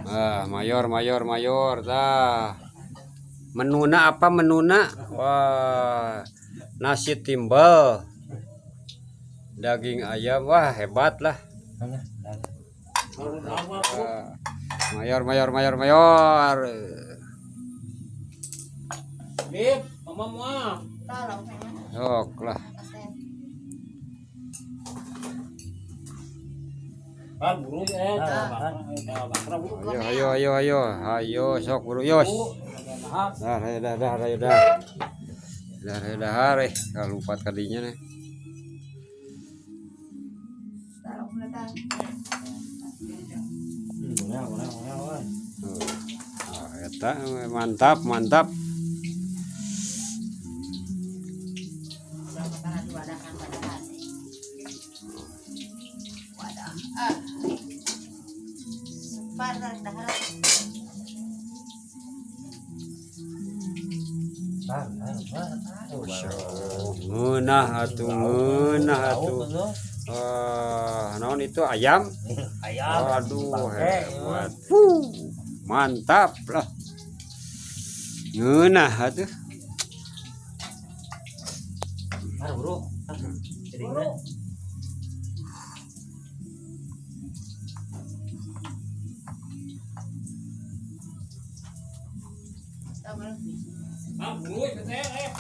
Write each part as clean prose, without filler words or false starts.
Ah, mayor mayor mayor tah. Menuna apa menuna? Wah, nasi timbel. Daging ayam, wah hebat lah. Ah, mayor mayor mayor mayor. Bib, mama moal. Sok lah. Ah, buru eh, bakar buru. Ayo ayo ayo ayo. Ayo sok buru yos. Dah ayo dah dah ayo dah. Dah ayo dah eh kalau lupa kadinya nih. Tuh. Ah, eta mantap mantap. Ngeunah atuh, ngeunah atuh. Ah, naon itu ayam? Ayam. Aduh, hebat. Wuh, mantap lah. Ngeunah atuh. Ah, bro. Jadi Ah, buru teh eh.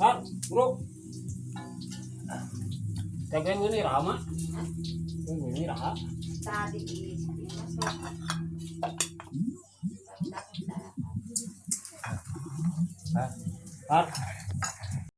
Ah, buru. Kagak ini rama. Ini raha. Tadi masuk. Ah.